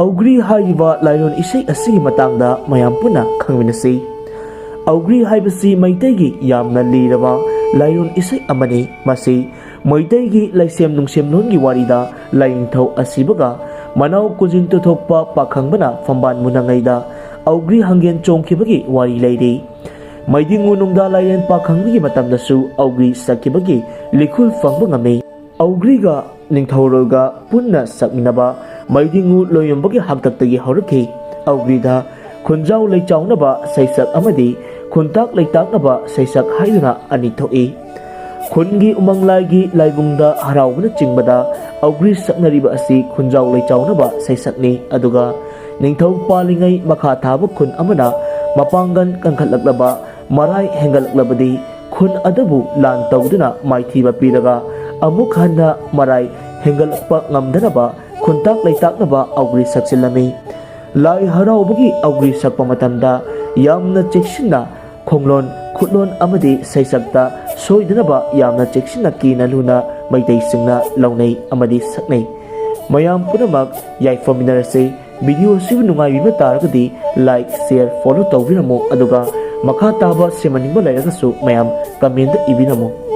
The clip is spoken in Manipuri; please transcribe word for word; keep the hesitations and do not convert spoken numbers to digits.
ꯑꯧꯒ꯭ꯔꯤ ꯍꯥꯏꯔꯤꯕ ꯂꯥꯏꯔꯣꯟ ꯏꯁꯩ ꯑꯁꯤꯒꯤ ꯃꯇꯥꯡꯗ ꯃꯌꯥꯝ ꯄꯨꯟꯅ ꯈꯪꯃꯤꯟꯅꯁꯤ꯫ ꯑꯧꯒ꯭ꯔꯤ ꯍꯥꯏꯕꯁꯤ ꯃꯩꯇꯩꯒꯤ ꯌꯥꯝꯅ ꯂꯤꯔꯕ ꯂꯥꯏꯔꯣꯟ ꯏꯁꯩ ꯑꯃꯅꯤ꯫ ꯃꯁꯤ ꯃꯩꯇꯩꯒꯤ ꯂꯥꯏꯁꯦꯝ ꯅꯨꯡꯁꯦꯝꯂꯣꯟꯒꯤ ꯋꯥꯔꯤꯗ ꯂꯥꯏꯅꯤꯡꯊꯧ ꯑꯁꯤꯕꯒ ꯃꯅꯥꯎ ꯀꯨꯟꯖꯤꯟ ꯇꯨꯊꯣꯛꯄ ꯄꯥꯈꯪꯕꯅ ꯐꯝꯕꯥꯜ ꯃꯨꯅꯉꯩꯗ ꯑꯧꯒ꯭ꯔꯤ ꯍꯪꯒꯦꯟ ꯆꯣꯡꯈꯤꯕꯒꯤ ꯋꯥꯔꯤ ꯂꯩꯔꯤ꯫ ꯃꯩꯗꯤꯡꯉꯨ ꯅꯨꯡꯗꯥ ꯂꯥꯏꯔꯦꯟ ꯄꯥꯈꯪꯕꯒꯤ ꯃꯇꯝꯗꯁꯨ ꯑꯧꯒ꯭ꯔꯤ ꯁꯛꯈꯤꯕꯒꯤ ꯂꯤꯈꯨꯜ ꯐꯪꯕ ꯉꯝꯃꯤ꯫ ꯑꯧꯒ꯭ꯔꯤꯒ ꯅꯤꯡꯊꯧꯔꯣꯜꯒ ꯄꯨꯟꯅ ꯁꯛꯃꯤꯟꯅꯕ ꯃꯩꯗꯤꯡꯉꯨ ꯂꯣꯏꯌꯣꯝꯕꯒꯤ ꯍꯥꯛꯇꯛꯇꯒꯤ ꯍꯧꯔꯛꯈꯤ꯫ ꯑꯧꯒ꯭ꯔꯤꯗ ꯈꯨꯟꯖꯥꯎ ꯂꯩꯆꯥꯎꯅꯕ ꯁꯩꯁꯛ ꯑꯃꯗꯤ ꯈꯨꯟꯇꯥꯛ ꯂꯩꯇꯥꯛꯅꯕ ꯁꯩꯁꯛ ꯍꯥꯏꯗꯨꯅ ꯑꯅꯤ ꯊꯣꯛꯏ꯫ ꯈꯨꯟꯒꯤ ꯎꯃꯪ ꯂꯥꯏꯒꯤ ꯂꯥꯏꯕꯨꯡꯗ ꯍꯔꯥꯎꯕꯅ ꯆꯤꯡꯕꯗ ꯑꯧꯒ꯭ꯔꯤ ꯁꯛꯅꯔꯤꯕ ꯑꯁꯤ ꯈꯨꯟꯖꯥꯎ ꯂꯩꯆꯥꯎꯅꯕ ꯁꯩꯁꯛꯅꯤ꯫ ꯑꯗꯨꯒ ꯅꯤꯡꯊꯧ ꯄꯥꯜꯂꯤꯉꯩ ꯃꯈꯥ ꯊꯥꯕ ꯈꯨꯟ ꯑꯃꯅ ꯃꯄꯥꯡꯒꯜ ꯀꯟꯈꯠꯂꯛꯂꯕ, ꯃꯔꯥꯏ ꯍꯦꯟꯒꯠꯂꯛꯂꯕꯗꯤ ꯈꯨꯟ ꯑꯗꯨꯕꯨ ꯂꯥꯟ ꯇꯧꯗꯨꯅ ꯃꯥꯏꯊꯤꯕ ꯄꯤꯔꯒ ꯑꯃꯨꯛ ꯍꯟꯅ ꯃꯔꯥꯏ ꯍꯦꯟꯒꯠꯂꯛꯄ ꯉꯝꯗꯅꯕ ꯈꯨꯟꯇꯥꯛ ꯂꯩꯇꯥꯛꯅꯕ ꯑꯧꯒ꯭ꯔꯤ ꯁꯛꯆꯤꯜꯂꯝꯃꯤ꯫ ꯂꯥꯏ ꯍꯔꯥꯎꯕꯒꯤ ꯑꯧꯒ꯭ꯔꯤ ꯁꯛꯄ ꯃꯇꯝꯗ ꯌꯥꯝꯅ ꯆꯦꯛꯁꯤꯟꯅ ꯈꯣꯡꯂꯣꯟ, ꯈꯨꯠꯂꯣꯟ ꯑꯃꯗꯤ ꯁꯩꯁꯛꯇ ꯁꯣꯏꯗꯅꯕ ꯌꯥꯝꯅ ꯆꯦꯛꯁꯤꯟꯅ ꯀꯤꯅ ꯂꯨꯅ ꯃꯩꯇꯩꯁꯤꯡꯅ ꯂꯧꯅꯩ ꯑꯃꯗꯤ ꯁꯛꯅꯩ꯫ ꯃꯌꯥꯝ ꯄꯨꯝꯅꯃꯛ ꯌꯥꯏꯐꯃꯤꯟꯅꯔꯁꯤ꯫ ꯚꯤꯗꯤꯑꯣ ꯑꯁꯤꯕꯨ ꯅꯨꯡꯉꯥꯏꯕꯤꯕ ꯇꯥꯔꯒꯗꯤ like, share, follow ꯇꯧꯕꯤꯔꯝꯃꯨ, ꯑꯗꯨꯒ ꯃꯈꯥ ꯇꯥꯕ ꯁꯦꯝꯍꯟꯅꯤꯡꯕ ꯂꯩꯔꯒꯁꯨ ꯃꯌꯥꯝ comment ꯏꯕꯤꯔꯝꯃꯨ꯫